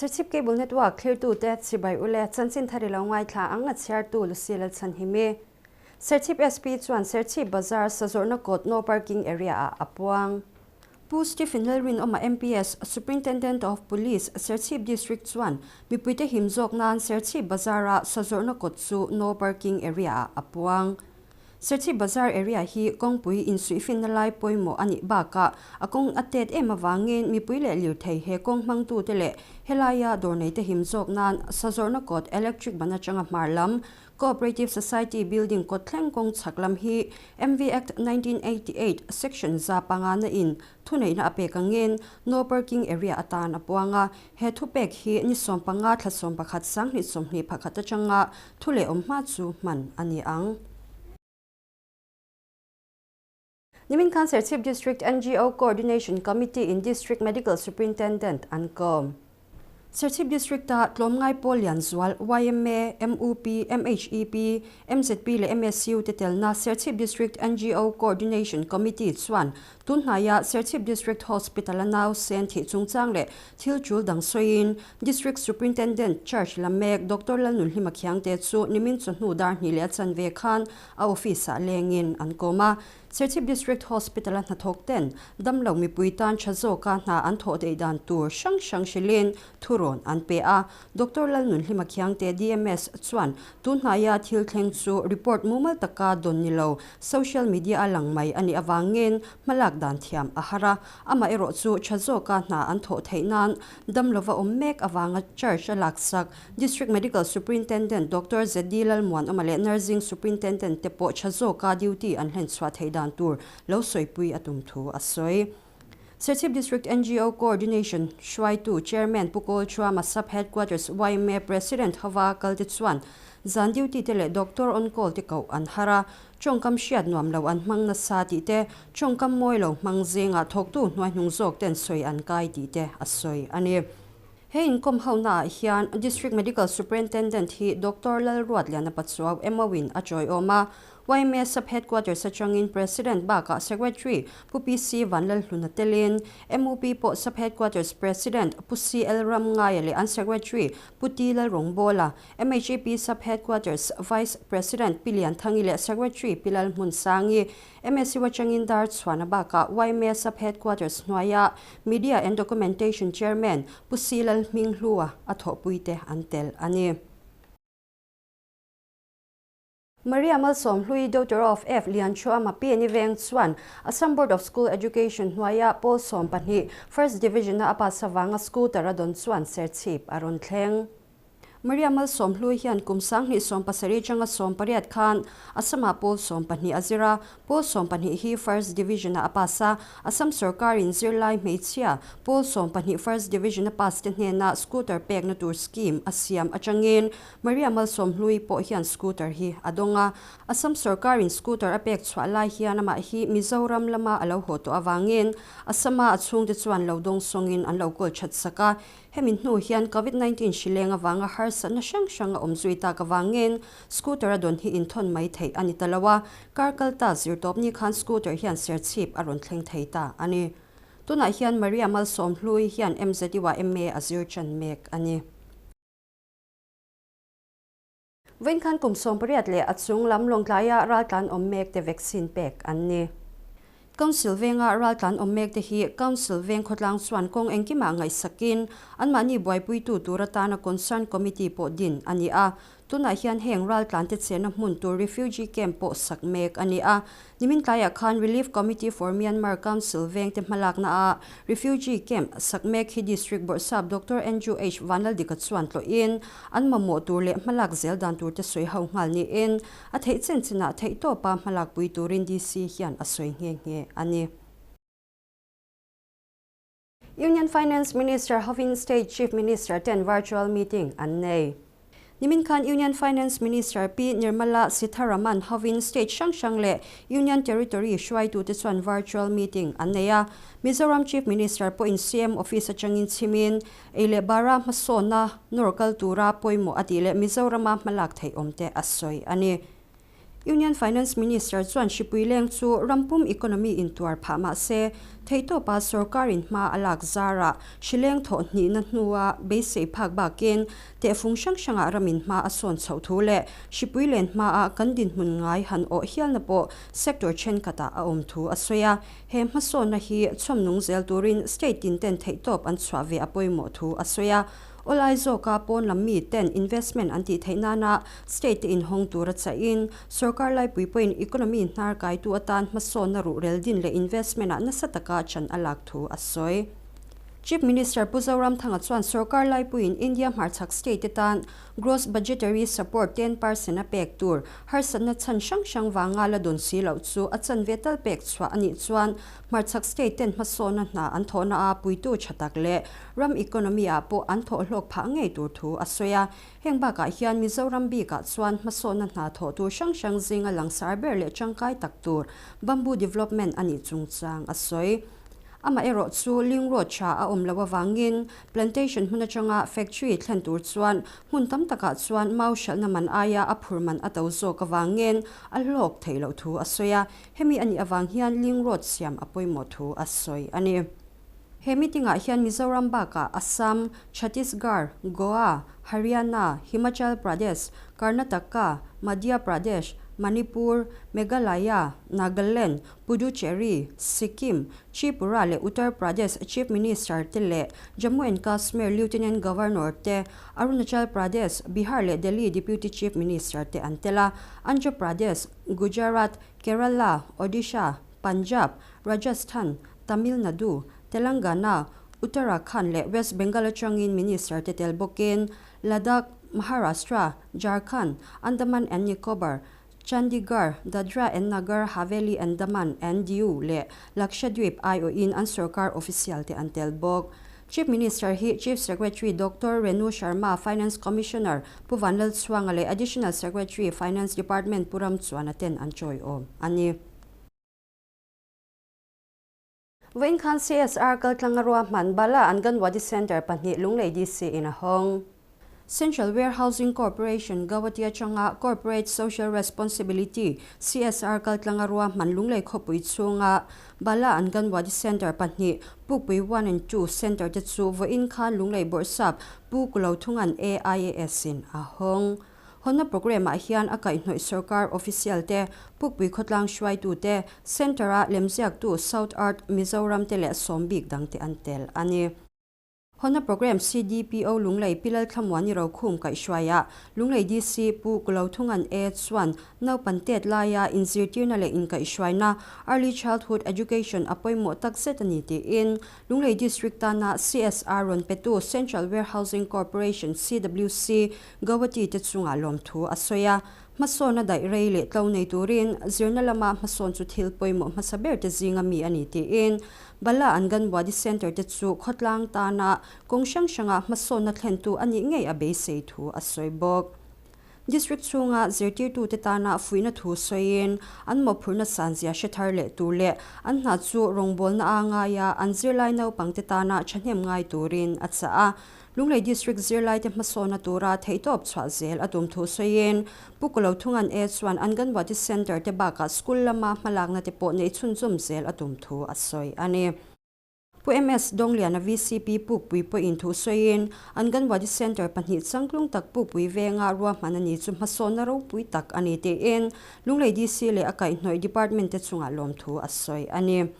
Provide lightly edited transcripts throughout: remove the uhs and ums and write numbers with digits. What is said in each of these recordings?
Serchhip Cable Network thlirtute chibai ule chanchin thar i lo ngaithla ang a chhiartu Lucy Lalchhanhimi. Serchhip SP chuan Serchhip Bazar sazawrhna kawt No Parking Area ah a puang. Pu Stephen Lalrinawma MPS, Superintendent of Police, Serchhip District chuan mipuite him zawk nan Serchhip Bazar-a sazawrhna kawt chu No Parking Area ah a puang. Serchhip Bazar area hi kawngpui insuihfinna lai pawimawh a nih bakah a kawng a tet em avangin mipui leh lirthei he kawng hmangtute leh helaia dawr neite him zawk nan sazawrhna kawt electric ban atanga hmar lam Cooperative Society building kawt thleng kawng chhak lam hi MV Act 1988 Section 5 na in thuneihna a pek angin No Parking Area atan a puang a, he thupek hi ni 15 thla 11 2021 atanga Thu leh awm hma chu hman a ni ang. Nimin khan Serchhip District NGO Coordination Committee in District Medical Superintendent an kawm. Serchhip District-a tlawmngai pawl lian zual yma, mup, MHEP, MZP leh MSU te telna Serchhip District NGO Coordination Committee chuan Tunhnaia Serchhip District Hospital-a nau sen thih chungchang leh thil tul dang sawiin District Superintendent Charge la mek Doctor Lalnunhlima Khiangte chu nimin chawhnu dar hnih leh a chanve khan a office-ah lengin an kawm a. Serchhip District Hospital-a hnathawk ten damlo mipui tan tha zawka hna an thawh theih dan tur hrang hrang hrilhin thurawn an pe a. Doctor Lalnunhlima Khiangte DMS chuan tunhnaia thil thleng chu report mumal taka dawn ni lo social media a lang mai a nih avangin hmalak dan thiam a har a, amaherawh chu tha zawka hna an thawh theih nan dam lova awm mek avanga charge a laksak District Medical Superintendent Doctor ZD Lalmuanawma leh Nursing Superintendent te pawh tha zawka duty an hlenchhuah theih dan tur lo sawipui a tum thu a sawi. Serchhip District NGO Coordination hruaitu Chairman Pu Kawl Chuama Sub Headquarters yma President hova kalte chuan zan duty te leh doctor on call te koh an har a, tawngkam hriat nuam lo an hmang nasa tih te, tawngkam mawi lo hmang zingah thawktu hnuaihnung zawk ten sawi an kai tih te a sawi a ni. He inkawm honaah hian District Medical Superintendent hi Doctor Lalruatliana Pachuau MO in a chawiawm a, Yma Sub Headquarters atangin President bakah Secretary Pu PC Vanlalhluna telin MUP pawh Sub Headquarters President Pu CL Ramngaia leh an Secretary Pu T Lalrawngbawla, MHAP Sub Headquarters Vice President Pi Lianthangi leh Secretary Pi Lalhmunsangi, MSU atangin dar chhuahna bakah Yma Sub Headquarters hnuaia Media and Documentation Chairman Pu C Lalhminghlua a thawhpuite an tel a ni. Maria Malsawmhlui, daughter of F. Lianchuama Piani Veng chuan Assam Board of School Education hnuaia pawl 12 First Division-a a pass avanga scooter a dawn chuan Serchhip a rawn thleng. Maria Malsawmhlui hian kum 2017 atanga 18 khan Assam-ah pawl 12 a zir a, pawl 12 hi First Division-ah a pass a, Assam sorkarin zirlai hmeichhia pawl 12 First Division-a pass te hnena scooter pekna tur scheme a siam atangin Maria Malsawmhlui pawh hian scooter hi a dawng a, Assam sorkarin scooter a pek chhuah lai hian amah hi Mizoram lama a lo haw tawh avangin Assam-a a chhungte chuan lo dawng sawngin an lo kawl that sak a. Hemi hnu hian Covid 19 hrileng avanga harsatna hrang hrang a awm zui tak avangin scooter a dawn hi inthawn mai theih a ni ta lo a, kar kal ta zirtawpni khan scooter hian serchhip a rawn thleng thei ta a ni. Tunah hian Maria Malsawmhlui hian MZU-ah MA a zir chan mek a ni. Vawikhan kum 18 leh a chung lam Lawngtlaia raltlan awm mek te vaccine pek an ni. Council venga raltlan awm mek te hi Council veng khawtlang chuan kawng engkimah ngaihsakin anmahni buaipuitu tur atana Concern Committee pawh din a ni a. Tunah hian heng raltlan te chenna hmun tur refugee camp pawh sak mek a ni a. Nimin tlaiah khan Relief Committee for Myanmar Council vengte hmalakna a refugee camp sak mek hi District Bawrhsap Doctor Andrew H Vanlaldika chuan tlawhin an mamawh tur leh hmalak zel dan tur te sawi ho nghal niin a theih chen chinah theihtawpa hmalakpui turin DC hian a sawi nghe nghe a ni. Union Finance Minister hovin State Chief Minister ten virtual meeting an nei. Nimin khan Union Finance Minister Pi Nirmala Sitharaman hovin state hrang hrang leh Union Territory hruaitute chuan virtual meeting an nei a. Mizoram Chief Minister pawhin CM Office atangin chhimin ei leh bara hmasawnna nawr kal tura pawimawh a tih leh Mizorama hmalak theih awmte a sawi a ni. Union Finance Minister chuan hripui leng chu rampum economy in tuar phah mah se, theihtawpa sorkarin hma a lak zarah hrileng thawh hnihna hnua beisei phak bakin tehfung hrang hrangah ramin hma a sawn chhoh thu leh hripui len hmaa kan dinhmun ngai han awh hialna pawh sector thenkhatah a awm thu a sawi a. He hmasawnna hi chhawmnung zel turin state tin ten theihtawp an chhuah ve a pawimawh thu a sawi a. Awlai zawka pawn lam mi ten investment an tih theih nana state te inhawng tura chahin sorkar laipui pawhin economy hnar kaitu atan hmasawnna ruhrel din leh investment ah nasa taka chan a lak thu a sawi. Chief Minister Pu Zoramthanga chuan sorkar laipuiin India hmarchhak state te tan Gross budgetary support 10% a pek tur harsatna chhan hrang hrang vanga la dawn si loh chu a chanve tal pek chhuah a nih chuan hmarchhak state ten hmasawnna hna an thawhna a puitu tha tak leh ram economy ah pawh an thawh hlawk phah ngei tur thu a sawi a. Heng bakah hian Mizoram bikah chuan hmasawnna hna thawh tur hrang hrang zinga langsar ber leh tangkai tak tur bamboo development a nih chungchang a sawi. Amaherawh chu link road tha a awm loh avangin plantation hmun atanga factory thlen tur chuan hmun tam takah chuan mau hralhna man aia a phur man a to zawk avangin a hlawk theih loh thu a sawi a, hemi a nih avang hian link road siam a pawimawh thu a sawi a ni. He meeting ah hian Mizoram bakah Assam, Chhattisgarh, Goa, Haryana, Himachal Pradesh, Karnataka, Madhya Pradesh, Manipur, Meghalaya, Nagaland, Puducherry, Sikkim, Tripura leh Uttar Pradesh Chief Minister te leh Jammu and Kashmir Lieutenant Governor te, Arunachal Pradesh, Bihar leh Delhi Deputy Chief Minister te an tel a, Andhra Pradesh, Gujarat, Kerala, Odisha, Punjab, Rajasthan, Tamil Nadu, Telangana, Uttarakhand leh West Bengal atangin Minister te tel bawkin Ladakh, Maharashtra, Jharkhand, Andaman and Nicobar, Chandigarh, Dadra and Nagar Haveli and Daman and Diu leh Lakshadweep aiawhin an sorkar official te an tel bawk. Chief Minister hi Chief Secretary Doctor Renu Sharma, Finance Commissioner Pu Vanlalchhuanga leh Additional Secretary, Finance Department Pu Ramchuana ten an chawiawm a ni. Vawiin khan CSR kaltlanga ruahman Bala Anganwadi Centre pahnih Lunglei DC in a hawng. Central Warehousing Corporation, Guwahati atanga Corporate Social Responsibility, CSR, kaltlanga ruahman Lunglei khawpui chhunga Bala Anganwadi Centre pahnih, Pukpui One and Two Centre te chu vawiin khan Lunglei Bawrhsap Pu Kulothungan AIAS in a hawng. Hawnna programme ah hian a kaihhnawih sorkar official te, Pukpui khawtlang hruaitu te, Centre a lemziaktu South Art Mizoram te leh sawm bik dang te an tel a ni. Hawnna programme CDPO Lunglei Pi Lalthlamuani Rokhum kaihhruaiah Lunglei DC Pu Kulothungan A chuan naupan tet laia inzirtirna leh inkaihhruaina Early Childhood Education a pawimawh tak zet a ni tiin Lunglei District tana CSR rawn petu Central Warehousing Corporation, CWC, Guwahati te chungah lawmthu a sawi a. Hmasawn a daih rei leh tlo nei turin zirna lama hmasawn chu thil pawimawh hmasa ber te zinga mi a ni tiin Bala Anganwadi Centre te chu khawtlang tana kawng hrang hranga hmasawnna thlentu a nih ngei a beisei thu a sawi bawk. District chhunga zirtirtute tana fuihna thu sawiin an mawhphurhna sanzia hre thar leh tur leh an hna chu rawngbawlna a ngaia an zirlai naupangte tana thahnem ngai turin a chah a. Lunglei District zirlaite hmasawna tura theihtawp chhuah zel a tum thu sawiin Pu Kolothungan E chuan Anganwadi Centre te bakah school lama hmalakna te pawh neih chhunzawm zel a tum thu a sawi a ni. Pu MS Dawngliana VCP Pukpui pawhin thu sawiin Anganwadi Centre pahnih changtlung tak Pukpui venga ruahman a ni chu hmasawnna ropui tak a ni tiin Lunglei DC leh a kaihhnawih Department te chungah lawmthu a sawi a ni.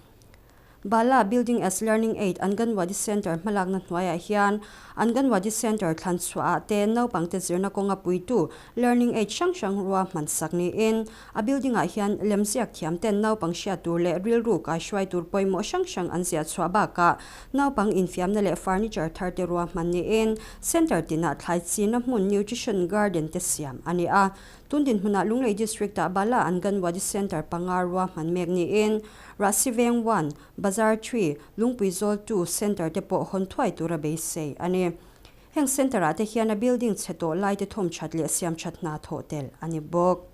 Bala Building as Learning Aid Anganwadi Centre hmalakna hnuaiah hian Anganwadi Centre thlan chhuahah te naupangte zirna kawnga puitu Learning Aid hrang hrang ruahman sak niin a building ah hian lemziak thiam ten naupang hriat tur leh rilru kaihruai tur pawimawh hrang hrang an ziah chhuah bakah naupang infiamna leh furniture thar te ruahman niin Centre tinah thlai china hmun Nutrition Garden te siam a ni a. Tun dinhmunah Lunglei District ah Bala Anganwadi Centre panga ruahman mek niin Rahsiveng 1, Bazar 3, Lungpuizawl 2 Centre te pawh hawn thuai tura beisei a ni. Heng Centre ah te hian a building chhe tawh lai te thawm that leh siam that hna thawh tel a ni bawk.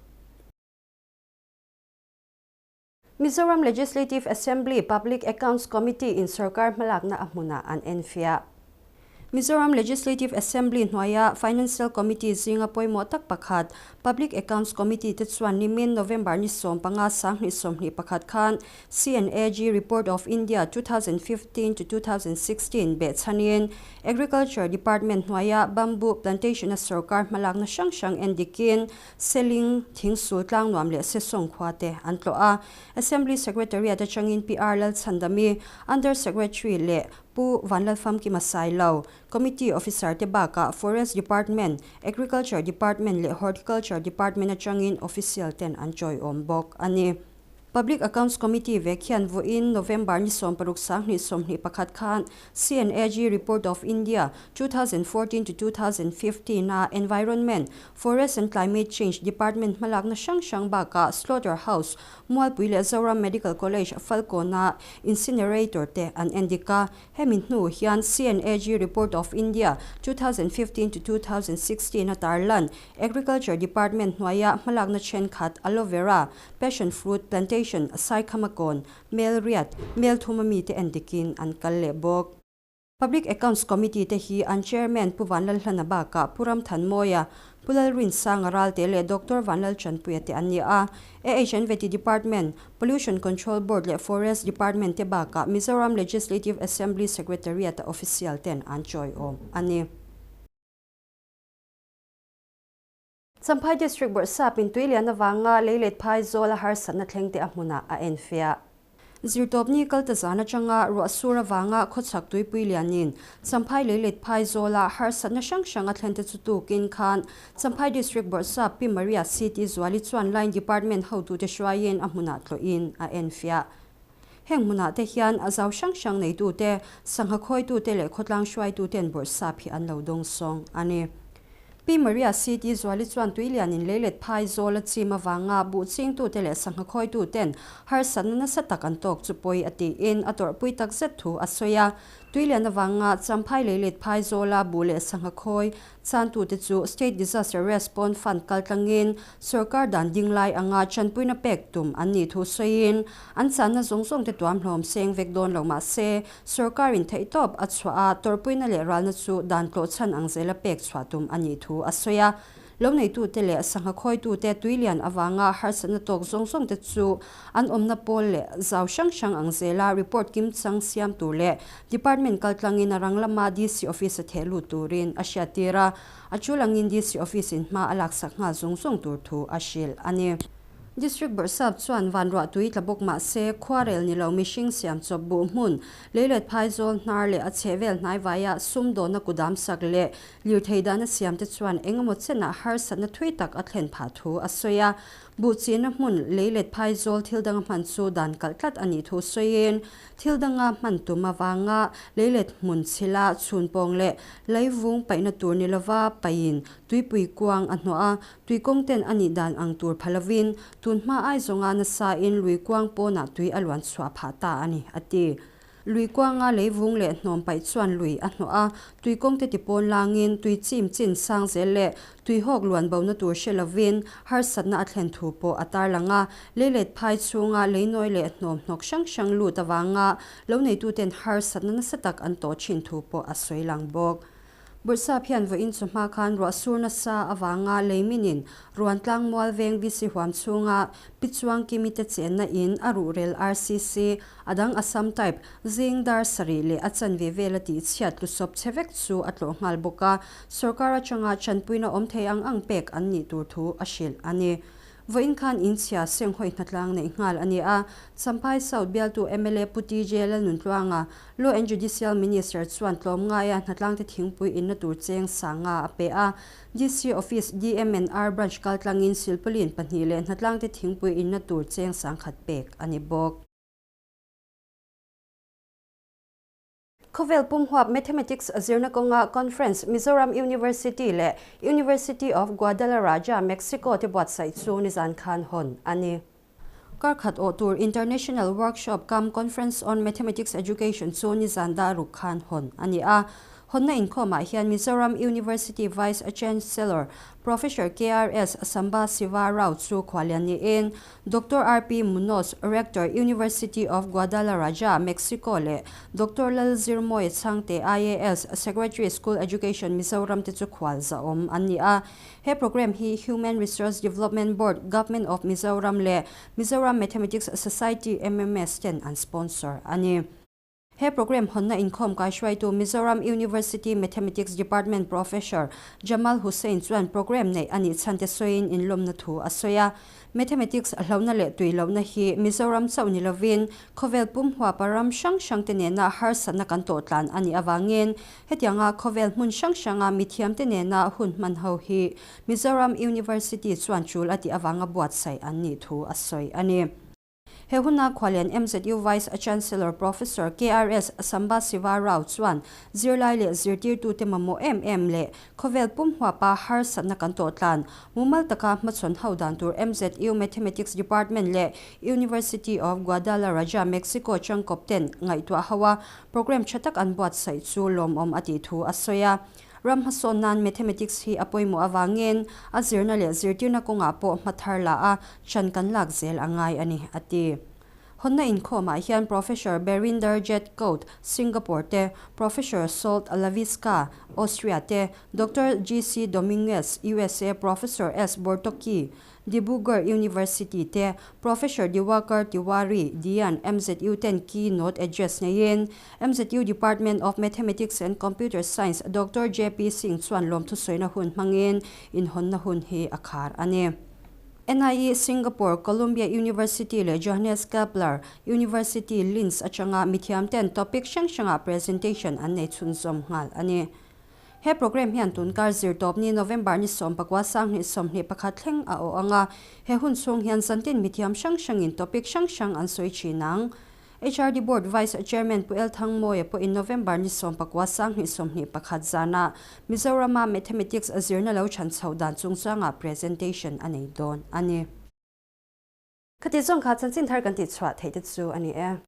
Mizoram Legislative Assembly Public Accounts Committee in sorkar hmalakna a hmunah an enfiah. Mizoram Legislative Assembly hnuaia Financial Committee zinga pawimawh tak pakhat, Public Accounts Committee te chuan nimin November ni 15 2021 khan CNAG Report of India 2015 to 2016 behchhanin Agriculture Department hnuaia Bamboo Plantation a sorkar hmalakna hrang hrang endikin Seling, Thingsul Tlangnuam leh Sesawng khua te an tlawh a. Assembly Secretariat atangin PR Lalchhandami, Under Secretary leh Pu Vanlalfamkima Sailo, Committee Officer te bakah Forest Department, Agriculture Department leh Horticulture Department atangin Official ten an chawiawm bawk a ni. Public Accounts Committee vek hian vawiin November ni 60 2021 khan CNAG Report of India 2014 to 2015 a Environment, Forest and Climate Change Department hmalakna hrang hrang bakah Slaughter House, Mualpui leh Zoram Medical College Falkawna Incinerator te an endik a. Hemi hnu hian CNAG Report of India 2015 to 2016 a tarlan Agriculture Department hnuaia hmalakna thenkhat Aloe Vera, Passion Fruit Plantation, Saikhamakawn, Melriat, Melthuma mite endikin an kal leh bawk. Public Accounts Committee te hi an Chairman Pu Vanlalhlana bakah Pu Ramthanmawia, Pu Lalrinsanga Ralte leh Doctor Vanlalchanpuia te an ni a. AHNVT Department, Pollution Control Board leh Forest Department te bakah Mizoram Legislative Assembly Secretariat-a official ten an chawiawm a ni. Champhai District Bawrhsap in tuilian avanga leilet phai zawl a harsatna thleng te a hmunah a enfiah. Zirtawpni kal ta zan atanga ruah sur avanga khawchhak tuipui lianin Champhai leilet phai zawla harsatna hrang hrang a thlen te chu tukin khan Champhai District Bawrhsap Pi Maria CT Zuali chuan Line Department hotute hruaiin a hmunah tlawhin a enfiah. Heng hmunah te hian a zau hrang hrang neitute, sangha khawitute leh khawtlang hruaituten Bawrhsap hi an lo dawng sawng a ni. Pi Maria CT Zuali chuan tuilianin leilet phai zawl a chim avanga buh chingtute leh sangha khawituten harsatna nasa tak an tawk chu pawi a tiin a tawrhpui tak zet thu a sawi a. Tuilian avanga Champhai leilet phai zawla buh leh sangha khawi Chantute chu State Disaster Response Fund kaltlangin sorkar dan ding lai anga chanpuina pek tum an nih thu sawiin, an channa zawng zawngte tuam hlawm seng vek dawn lo mah se, sorkarin theihtawp a chhuah a, tawrhpuina leh ralna chu dan tlawhchhan ang zela pek chhuah tum a nih thu a sawi a. Lo neitute leh sangha khawitute tuilian avanga harsatna tawk zawng zawngte chu an awmna pawl leh zau hrang hrang ang zela report kimchang siam tur leh Department kaltlangin a rang lama DC Office a theh lut turin a hriattir a, a tul angin DC Office in hma a laksak nghal zung zung tur thu a hrilh a ni. District Bawrhsap chuan vanruah tui tla bawk mah se, khuarel ni lo mihring siam chawp buh hmun, leilet phaizawl hnar leh a chhehvel hnaivaiah sumdawnna kudam sak leh lirthei dahna siamte chuan engemaw chenah harsatna thui tak a thlen phah thu a sawi a. Buh chihna hmun, leilet phaizawl thil danga hman chu dan kalh tlat a nih thu sawiin, Thil danga hman tum avanga leilet hmun chhila chhun pawng leh leivung paihna tur ni lova paihin tuipui kuang a hnawh a, tuikawng ten a nih dan ang tur pha lovin tun hma ai zawnga nasain lui kuang pawnah tui a luan chhuah phah ta a ni, a ti. Lui kuanga leivung leh hnawm paih chuan lui a hnawh a, tuikawng te tipawn langin tui chim chin sang zel leh Tuihawk luan bona tur hre lovin harsatna a thlen thu pawh a tarlang a, leilet phai chhunga leinawi leh hnawmhnawk hrang hrang lut avanga lo neituten harsatna nasa tak an tawh thin thu pawh a sawi lang bawk. Bawrhsap hian vawiin chu hma khan ruah sur nasa avanga leiminin Ruantlang Mual Veng VC huam chhunga Pi Chuangkimi te chenna in a ruhrel RCC A dang Assam type, zing dar sarih leh a chanve vela tih chhiat tlusawp che vek chu a tlawh nghal bawk a, sorkar atanga chanpuina awm thei ang ang pek an nih tur thu a hrilh a ni. Vawiin khan inchhia senghawi hnatlang neih nghal a ni a, Champhai South bialtu mla Pu TJ Lalnuntluanga, Law and Judicial Minister chuan tlawmngaia hnatlangte thingpui inna tur cheng sanga a pe a, DC Office DMNR Branch kaltlangin silpauline pahnih leh hnatlangte thingpui inna tur cheng sangkhat pek a ni bawk. Khawvel pumhuap Mathematics zirna kawnga Conference Mizoram University leh University of Guadalaraja, Mexico te buatsaih chu nizan khan hawn a ni. Karkhat awh tur International Workshop cum Conference on Mathematics Education chu nizan daruk khan hawn a ni a. Hawnna inkhawmah hian Mizoram University Vice Chancellor Professor KRS Samba Siva Rao chu khualian niin Doctor RP Munoz, Rector, University of Guadalajara, Mexico leh Doctor Lalzirmawia Chhangte, IAS, Secretary, School Education, Mizoram te chu khual zahawm an ni a. He program hi Human Resource Development Board, Government of Mizoram leh Mizoram Mathematics Society, MMS, ten an sponsor a ni. He program hawnna inkhawm kaihruaitu Mizoram University Mathematics Department Professor Jamal Hussain chuan program neih a nih chhan te sawiin inlawmna thu a sawi a. Mathematics hlauhna leh tui lohna hi Mizoram chauh ni lovin khawvel pum huapa ram hrang hrang te nena harsatna kan tawh tlan a nih avangin hetianga khawvel hmun hrang hranga mithiam te nena hun hman ho hi Mizoram University chuan tul a tih avanga buatsaih an nih thu a sawi a ni. He huna khualian MZU Vice Chancellor Professor KRS Samba Siva Rao chuan zirlai leh zirtirtute mamawh em em leh khawvel pum huapa harsatna kan tawh tlan mumal taka hmachhawn ho dan tur MZU Mathematics Department leh University of Guadalajara, Mexico changkawp ten ngaihtuah ho a program tha tak an buatsaih chu lawmawm a tih thu a sawi a. Ram hmasawn nan Mathematics hi a pawimawh avangin a zirna leh zirtirna kawngah pawh hma thar la a, chan kan lak zel a ngai a ni, a ti. Hawnna inkhawmah hian Professor Berinder Jet Kout, Singapore te, Professor Solt Laviska, Austria te, Doctor GC Dominguez, USA, Professor S Bortoki, Dibrugarh University te Professor Diwakar Tiwari, Dian, MZU ten key note address neiin MZU Department of Mathematics and Computer Science Doctor JP Singh chuan lawmthu sawina hun hmangin inhawnna hun hi a khar a ni. NIE Singapore, Columbia University leh Johannes Kepler University Linz atanga mithiam ten topic hrang hrangah presentation an nei chhunzawm nghal a ni. He program hian tunkar zirtawpni November ni 19 2021 thleng a awh ang a, he hun chhung hian zantin mithiam hrang hrangin topic hrang hrang an sawi thin ang. HRD Board Vice Chairman Pu El Thangmawia pawhin November ni 19 2021 zana Mizorama Mathematics zirna lo chhan chhoh dan chungchangah presentation a nei dawn a ni. Khati zawng kha chanchin thar kan tihchhuah theih te chu a ni e.